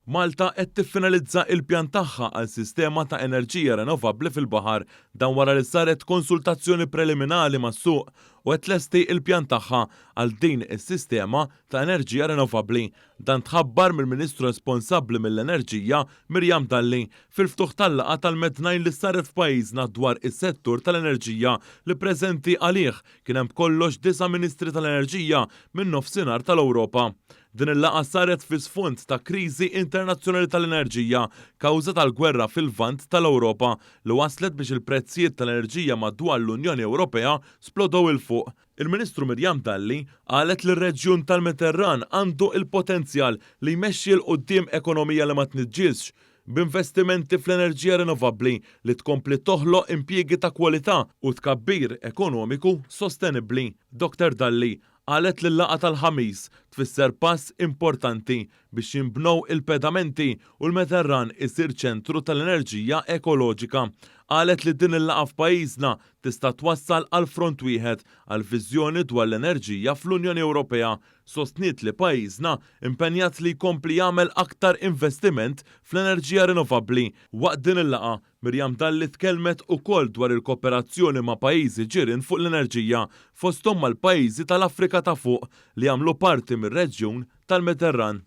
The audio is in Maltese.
Malta qed tiffinalizza il-pjan tagħha għal sistema ta' enerġija renovabbli fil-baħar. Dan wara li saret konsultazzjoni preliminari mas-suq u qed tlesti il-pjan tagħha għal din is-sistema ta' enerġija renovabbli. Dan tħabbar mill-Ministru responsabbli mill-Enerġija, Miriam Dalli, fil-ftuħ tal-laqgħa tal-MED9 li saret f'pajjiżna dwar is-settur tal-enerġija, li preżenti għalih kien hemm b'kollox disa' Ministri tal-Enerġija min-Nofsinhar tal-Ewropa. Din il-laqgħa saret fi sfond ta' kriżi internazzjonali tal-enerġija kawża tal-gwerra fil-Lvant tal-Ewropa li wasslet biex il-prezzijiet tal-enerġija madwar l-Unjoni Ewropea splodew 'il fuq. Il-Ministru Miriam Dalli qalet li r-reġjun tal-Mediterran għandu l-potenzjal li jmexxi 'l quddiem ekonomija li ma tniġġisx b'investimenti fl-enerġija rinnovabbli li tkompli toħloq impjiegi ta' kwalità u tkabbir ekonomiku sostenibbli. Dr Dalli qalet li l-laqgħa tal-Ħamis tfisser pass importanti biex jinbnew il-pedamenti u l-Mediterran isir ċentru tal-enerġija ekoloġika. Qalet li din il-laqgħa f'pajjiżna tista' twassal għal front wieħed għal viżjoni dwar l-enerġija fl-Unjoni Ewropea. Sostniet li pajjiżna impenjat li jkompli jagħmel aktar investiment fl-enerġija rinnovabbli. Waqt din il-laqgħa, Miriam Dalli tkellmet ukoll dwar il-kooperazzjoni ma' pajjiżi ġirien fuq l-enerġija, fosthom mal-pajjiżi tal-Afrika ta' Fuq li jagħmlu parti mir-reġjun tal-Mediterran.